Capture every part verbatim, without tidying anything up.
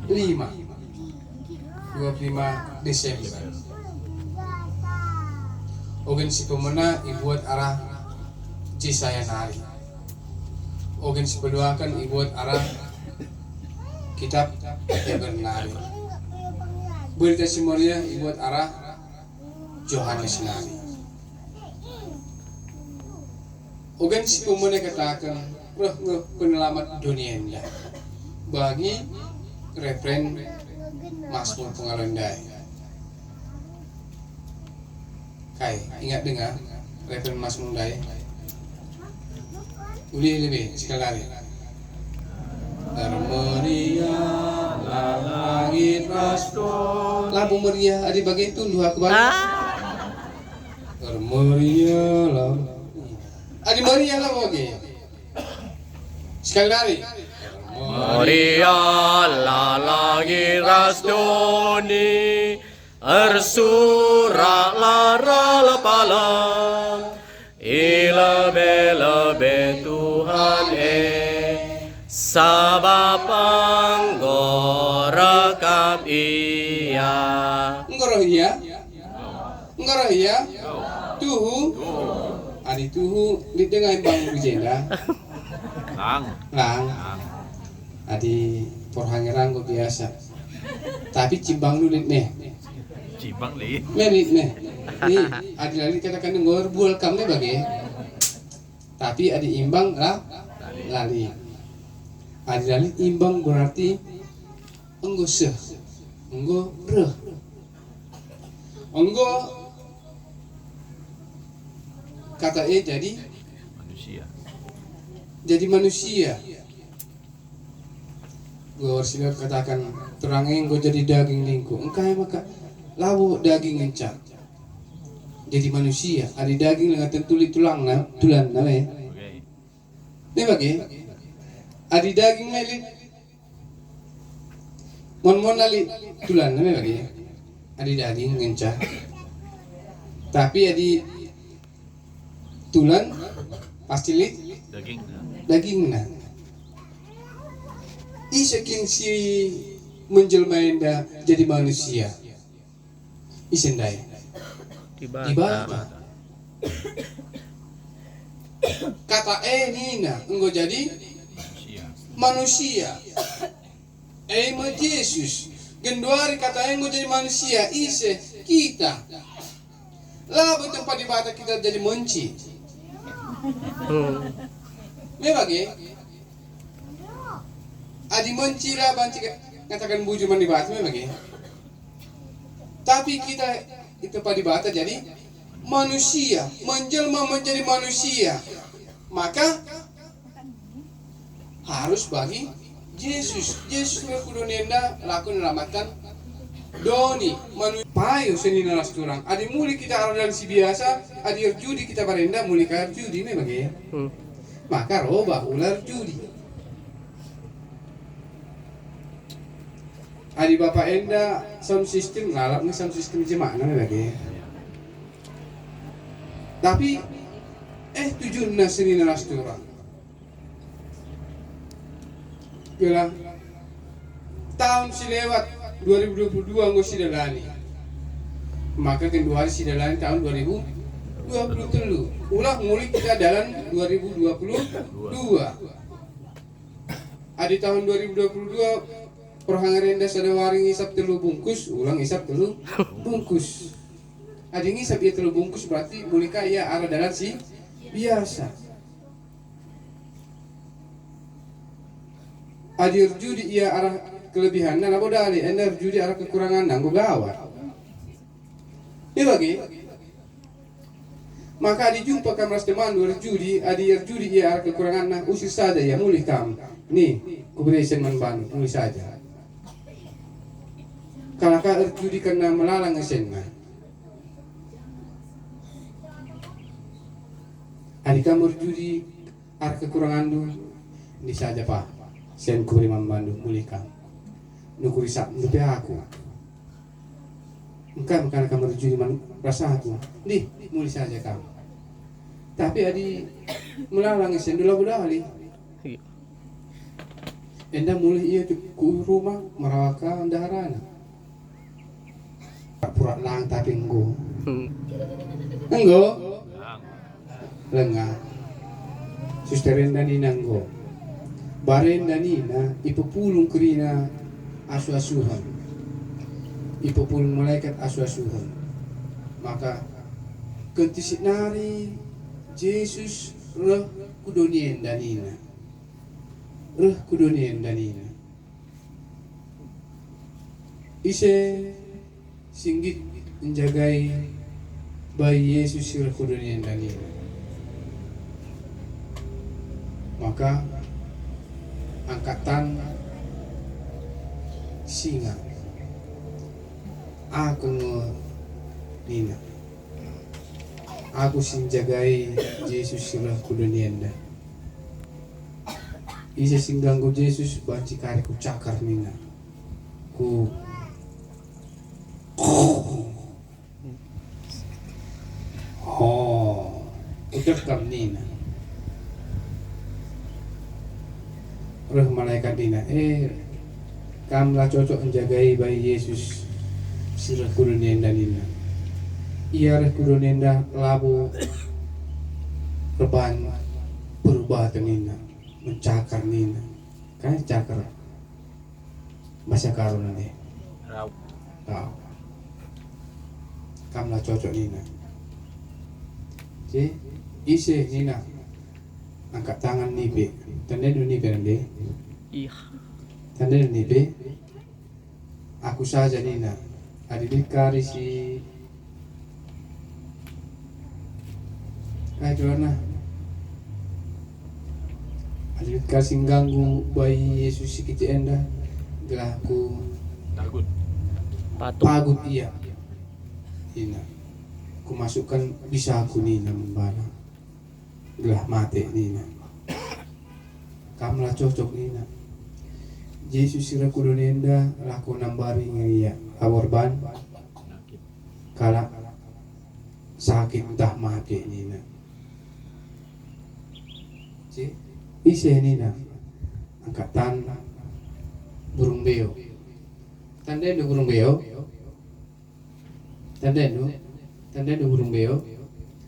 lima, dua puluh lima Desember. Ogen si pemena ibuat arah Jesaya nari. Ogen si peduaken ibuat arah kitab Heber nari. Berita si Meriah ibuat arah Johanes nari. Ogen si pemena kataken reh nge penelamat doni enda bagi refren Masmur pengalo ndai. Kai, ingat denga refren Masmur ndai? Ulih lebe sekali lagi. Ermeriahlah langit ras doni. Lampu meriah adi bage tunduh aku bage. Ah. Ermeriahlah. Adi meriahlah bage. Sekali lagi. Meriahlah langit ras doni, ersuraklah ralep-alep, i lebe-lebe Tuhan e, sabap enggo rekap Ia. Enggo reh Ia? Enggo reh Ia? Tuhu? Adi tuhu, lit denga imbang i jenda? Lang. Lang. Lang. Adi porhangera enggo biasa. Tapi cimbangndu lit me. Cimbang lit. Me lit me. Ni, adi la lit kataken enggo erbual kam me bage. Tapi adi imbang la, la lit. Adi la lit imbang berarti enggo seh, enggo reh. Enggo kata e jadi manusia. Jadi manusia. Gua si katakan terang enggo jadi daging lingku. Engkai maka labo daging ngenca jadi manusia? Adi daging langa tentu lit tulangna, tulanna me. Oke. Me bage, adi daging me lit, mon-mon lit tulanna me bage, adi daging ngenca. Tapi adi tulan, pasti lit dagingna. Dagingna. Ise kin si menjelma enda jadi manusia? Ise ndai? Dibata. Dibata. Kata e nina enggo jadi manusia. E me Jesus. Genduari kata e enggo jadi manusia, ise? Kita. Labo tempa Dibata kita jadi menci. Hmm. Me bage? Adi menci la banci katakan bujur man Dibata me bage. Tapi kita itu pa Dibata jadi manusia, menjelma menjadi manusia. Maka harus bagi Jesus. Jesus nge ku doni enda lako nelamatkan doni manusia. Payo senina ras turang. Adi muli kita arah dalan si biasa, adi erjudi kita barenda muli ka erjudi me bage. Hmm. Maka roba ula erjudi. Adi bapa enda sound system, lalap nge sound system jemakna me bage. Tapi, eh, tujunna senina ras turang. Gelah tahun si lewat dua ribu dua puluh dua enggo sidalani. Maka genduari sidalani tahun dua ribu dua puluh telu. Ulah muli kita dalan dua ribu dua puluh dua. Adi tahun dua ribu dua puluh dua perhangaren enda sada wari ngisap telu bungkus, ulang isap telu bungkus. Adi ngisap ia telu bungkus berarti muli ka ia arah dalan si biasa. Adi erjudi ia arah kelebihanna, labo dali, enda erjudi arah kekuranganna, enggo gawat. Ia bage. Maka adi jumpa kam ras temanndu erjudi, adi erjudi ia arah kekuranganna, usir saja ia, mulih kam. Nih, kuberi isen man bandu, mulih saja. Kalak ka erjudi kerna melala nge isenna. Adi kam erjudi arah kekuranganndu, nih saja pa, sen kuberi man bandu, mulih kam. Nukuri sapndu pe aku. Engkai maka kam erjudi man ras aku? Nih, mulih saja kam. Tapi adi melala nge isendu, labo dali. Iya. Enda mulih ia tu ku rumah, merawa ka ndeharana. Pura lang tapi enggo. Hmm. Enggo? Langa. Suster enda nina enggo. Baren enda nina ipepulung kerina asu-asuhen. Ipepulung malaikat asu-asuhen. Maka kentisik nari Jesus reh ku doni enda nina. Reh ku doni enda nina. Ise si nggit njagai bayi Yesus si reh ku doni enda nina. Maka angkatan singa, aku nge nina. Aku si njagai Jesus si reh ku doni enda. Ise si ngganggu Jesus banci kari kucakar nina. Ku Oh, kudekam nina. Reh malaikat nina, "Eh, kam la cocok njagai bayi Yesus si reh ku doni enda," nina. "Ia reh ku doni enda labo erban perubaten," nina, "mencakar," nina. Kai cakar? Bahasa Karo nande. Rau. Rau. Kam la cocok nina. Si, ise nina. Angkat tangan nipe. Tandandu nipe nande. Ih. Tandandu nipe. Aku saja nina. Adi lit kari si Kai duana? Adi lit kari si ngganggu bayi Yesus si kitik enda, gelah ku Tagut. Patuk. Pagut ia. Nina. Kumasukkan bisaku nina man bana. Gelah mate nina. Kam la cocok nina. Jesus si reh ku doni enda lako nambari nge ia. Labo erban. Kalak sakit ntah mate nina. Si, ise nina, angkat tan burung beo. Tandandu burung beo? Tandandu? Tandandu burung beo?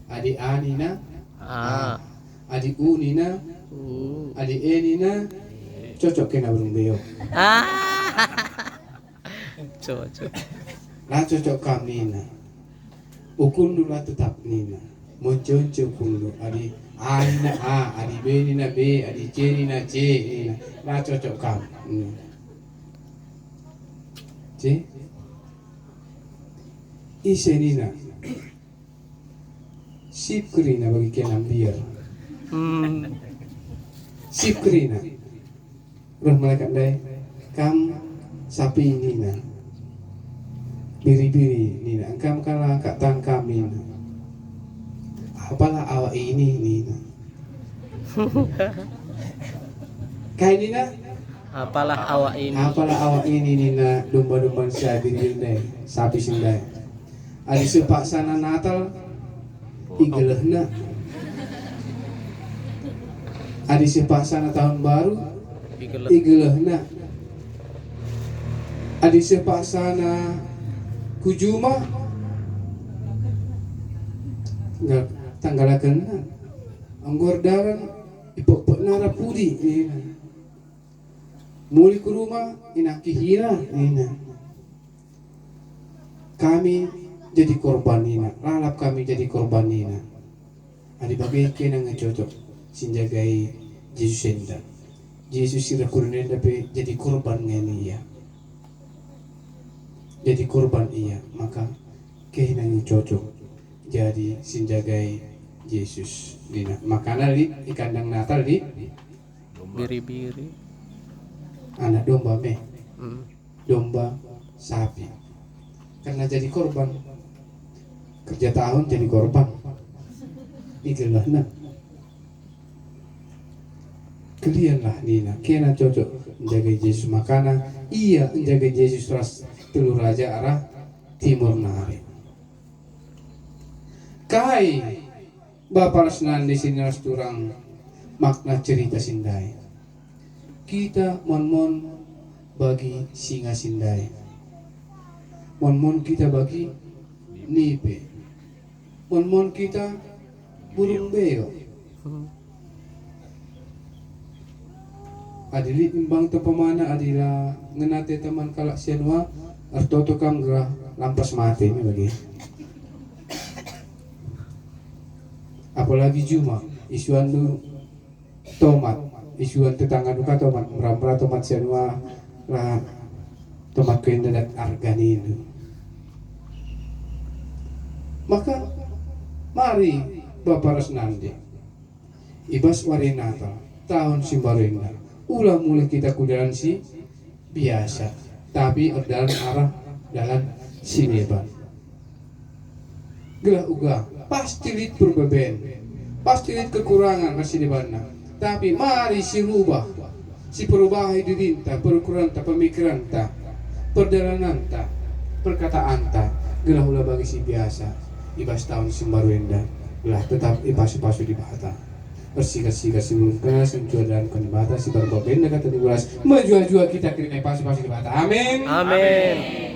Adi a nina? A. A. Adi u nina? U. Adi e nina? E. Cocok kena burung beo. Ah. Cocok. La cocok kam nina. Ukundu la tetap nina. Monco-onco ukundu. Adi A nina A, adi B nina B, adi C nina C nina. La cocok kam nina. C? Ise nina. Sip kerina bagi kena mbiar. Hmm. Sip kerina. Reh malaikat ndai, "Kam sapi," nina. "Biri-biri," nina. "Engkam kala angkat tan kam," nina. "Apalah awak ini," nina. Kai nina? "Apalah awak ini." "Apalah awak ini," nina domba-domba si biri-biri ndai, sapi si ndai. Adi seh paksana Natal, igelehna. Adi seh paksana Tahun Baru, igelehna. Adi seh paksana ku juma, nggak tanggalakenna. Enggo erdalan, ipekpekna arah pudi, nina. Mulih ku rumah, inangkihina, nina. Kami jadi korban nina, lalap kami jadi korban nina. Adi bage kena nge cocok si njagai Jesus enda. Jesus si reh ku doni enda pe jadi korban nge ia. Jadi korban ia, maka kena nge cocok jadi si njagai Jesus nina. Makana lit i kandang Natal lit Biri-biri. Anak domba me. Hmm. Domba, sapi. Karena jadi korban. Kerja tahun jadi korban. Igelehna. Kelianlah nina, kena cocok njagai Jesus makana ia njagai Jesus ras telu raja arah timur nari. Kai Bapa ras Nande si ras turang makna cerita si ndai. Kita mon-mon bagi singa si ndai. Mon-mon kita bagi nipe. Mon-mon kita burung beo. Adi lit imbang tepamana, adi la ngena ateta man kalak si anua, ertoto kam gelah lampas mate me bage. Apalagi juma, isuanndu tomat, isuan tetangandu ka tomat, mera-mera tomat si anua, la tomat enda dat arga nindu. Maka mari bapa ras nande, i bas wari Natal, tahun si mbaru enda, ula mulih kita ku dalan si biasa, tapi erdalan arah dalan si deban. Gelah uga, pasti lit perbeben, pasti lit kekurangan ras si debanna. Tapi mari si rubah, si perubahi dirinta, perukuranta, pemikiranta, perdalananta, perkataanta, gelah ula bagi si biasa i bas tahun si mbaru enda, gelah tetap ipasu-pasu Dibata. Ersiga-siga si belum kena sentuh dalam Dibata si perbeben kata Dibata. Mejuah-juah kita kerina ipasu-pasu Dibata. Amin. Amin.